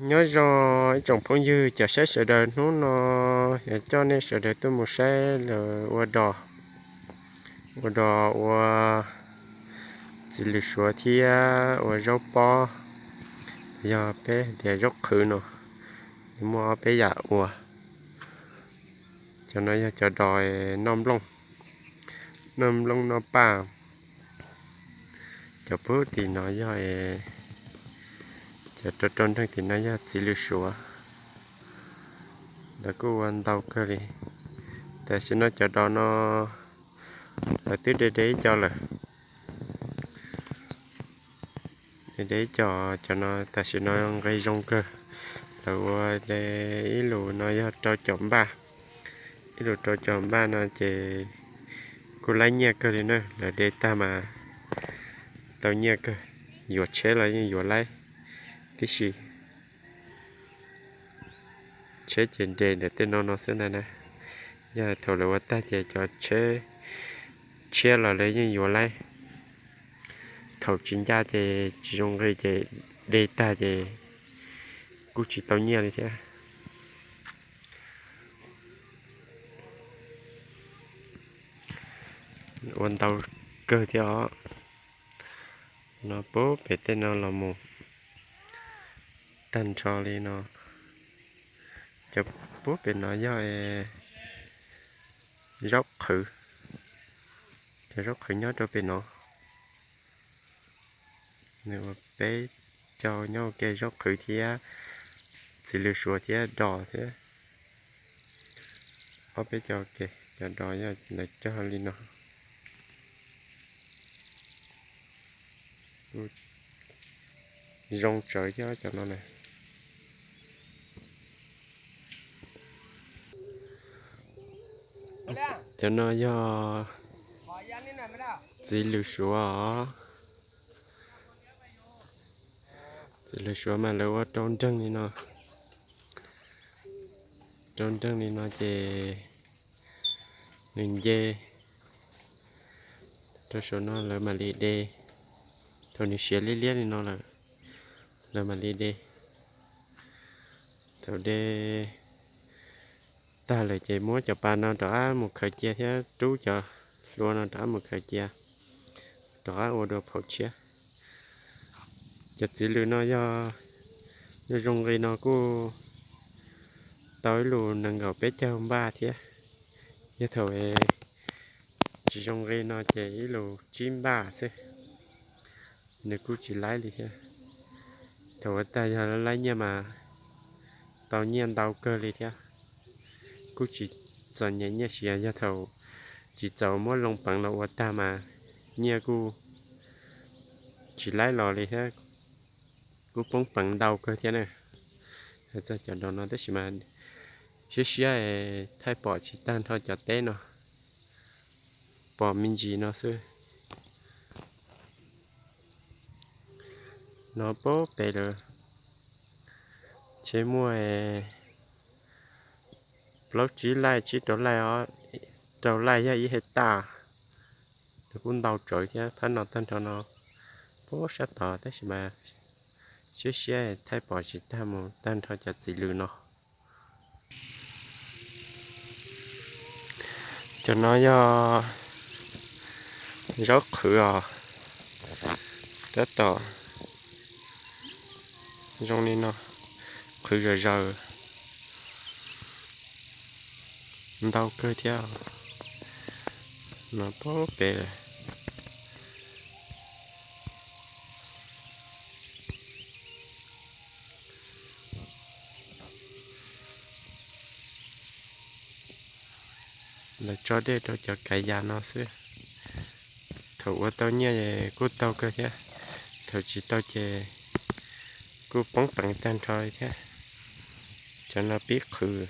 Nyob zoo ib tsoom phooj ywg cov saib sawv daws, hnub no yuav coj nej sawv daws tuaj mus saib lawv ua dos, ua dos ua txiv lws suav thiab ua zaub pob, yog peb tias zaub qhwv no, muaj ob peb yam ua. Cov no yog cov dos noj nplooj, noj nplooj noj paj. Cov pub tim no yog, cov rau rau nreeg tim no yog txiv lws suav. Lawv kuj ua ntau kawg li. Tam sim no cov dos no lawv twb de de ib co lawm. De de ib co, cov no tam sim no nqe zoo kawg. Lawv ua de ib lus no yog rau caum npaj, ib lus rau caum npaj no ces kuj laib nyiaj kawg li na. Lawv de tag mas tau nyiaj kawg, yuav tsheb los yeej yuav laib tib si. Tsheb ces de ntawm tej no no xwb ntag na. Yog thaum lawv ua tag ces cov tsheb tshiab los lawv yeej yuav laib. Thaum tsis ncaj ces tsis zoo nqi ces de tag ces kuj tsis tau nyiaj li thiab. Ua ntau kawg thiab os. No pub pem tej no los mus tag nrho li no. Cov pub pem no yog zaub qhwv, cov zaub qhwv nyob rau pem no. Nws ua peb co nyob ua ke, zaub qhwv thiab txiv lws suav thiab dos thiab. Ob peb co ua ke, cov dos yog lawv cog li no. Zoo tsawv thiab cov no na. Cov no yog txiv lws suav os. Txiv lws suav mas lawv ua rau nreeg li no. Rau nreeg li no ces nws nce rau saum no lawv mam li de. Thaum nws siav liab liab li no lawm, lawv mam li de. Thaum de tag lawm ces muab cov pas no rov qab mus khaws cia thiab rub cov hlua no rov qab mus khaws cia, rov qab ua dua phaum tshiab. Cov txiv lws no yog zoo nqi no kuj tau ib lus nees nkaum peb caug npaj thiab. Yog thaum tsis zoo nqi no ces ib lus tsib npaj xwb, nws kuj tsis laib li thiab. Thaum ua tag yog laib nyiaj mas tau nyiaj ntau kawg li thiab. Kuj tsis txom nyem nyiaj siav, yog thaum tsis txaus muab loo peev los ua tag mas nyiaj kuj tsis laib los li thiab, kuj poob peev ntau kawg thiab na. Txog cov dos no tab sis mas siab siab thaij pom tsis tag nrho cov teb no, pom me ntsis no xwb. No pub pem lawm, tsheb muaj plaub tsib laij, tsib rau laij, rau laij yog ib hej taj. Nws kuj ntau tsawv thiab, phab no tag nrho no pub sab tod tab sis mas siab siab thaij pom tsis tag mus tag nrho cov txiv lws no. Cov no yog zaub qhwv os, tab tom zoo li no, qhwv zom zaws, ntau kawg thiab. No pub pem lawm. Lawv tso dej rau cov kav yas no xwb. Thaum ua tau nyiaj kuj tau kawg thiab, thaum tsis tau ces kuj poob peev tag nrho thiab. Cov no pib qhwv.